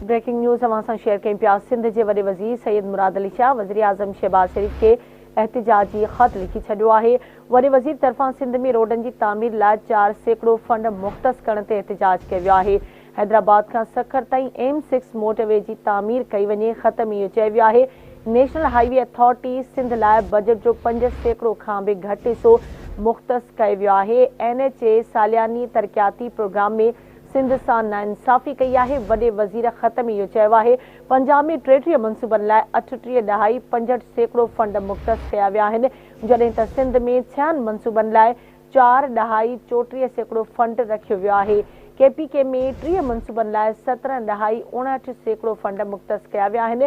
Breaking news اوهان سان share ڪيون پيا، سنڌ جي وڏي وزير سيد مراد علي شاهه وزيراعظم شهباز شريف کي احتجاجي خط لکي ڇڏيو آهي. وڏي وزير طرفان سنڌ ۾ روڊن جي تعمير لاء 4% فنڊ مختص ڪرڻ تي احتجاج ڪيو ويو آهي. حيدرآباد کان سکر تائين ايم سڪس موٽر وي جي تعمير ڪئي وڃي. خط ۾ اهو چيو ويو آهي national high V authority Sindh لاء بجيٽ جو 5% کان به گهٽ حصو مختص ڪيو ويو آهي. اين ايڇ اي سالياني ترقياتي پروگرام ۾ سنڌ سان ناانصافي ڪئي آهي. وڏي وزير خط ۾ اهو چيو آهي پنجاب ۾ 33 منصوبن لاء 38.65% فنڊ مختص ڪيا ويا آهن، جڏهن ته سنڌ ۾ 6 منصوبن لاء 4.34% فنڊ رکيو ويو آهي. ڪي پي ڪي ۾ 30 منصوبن لاء 17.59% فنڊ مختص ڪيا ويا آهن،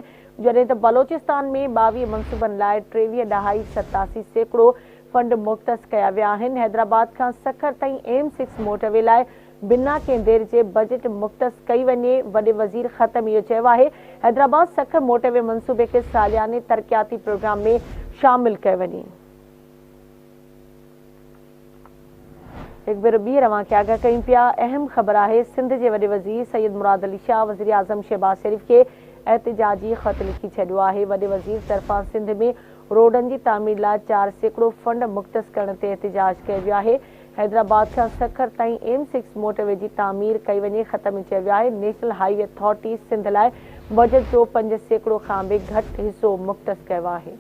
جڏهن ته بلوچستان ۾ 22 منصوبن لاء 23.87% فنڊ مختص ڪيا ويا آهن. حيدرآباد کان سکر تائين ايم سڪس موٽر وي لاء بنا ڪنهن دير جي بجيٽ مختص ڪئي وڃي. وڏي وزير خط ۾ اهو چيو آهي حيدرآباد سکر موٽر وي منصوبي کي سالياني ترقياتي پروگرام ۾ شامل ڪيو وڃي. هڪ ڀيرو ٻيهر اوهان کي آگاهه ڪيون پيا، اهم خبر آهي سنڌ جي وڏي وزير سيد مراد علي شاهه وزيراعظم شهباز شريف کي احتجاجي خط لکي ڇڏيو آهي. وڏي وزير طرفان سنڌ ۾ روڊن جي تعمير لاء 4% فنڊ مختص ڪرڻ تي احتجاج ڪيو ويو آهي. حيدرآباد کان سکر تائين ايم سڪس موٽر وي جي تعمير ڪئي وڃي. خط ۾ چيو ويو آهي national high V authority Sindh لاء بجيٽ جو 5% کان به گهٽ حصو مختص ڪيو آهي.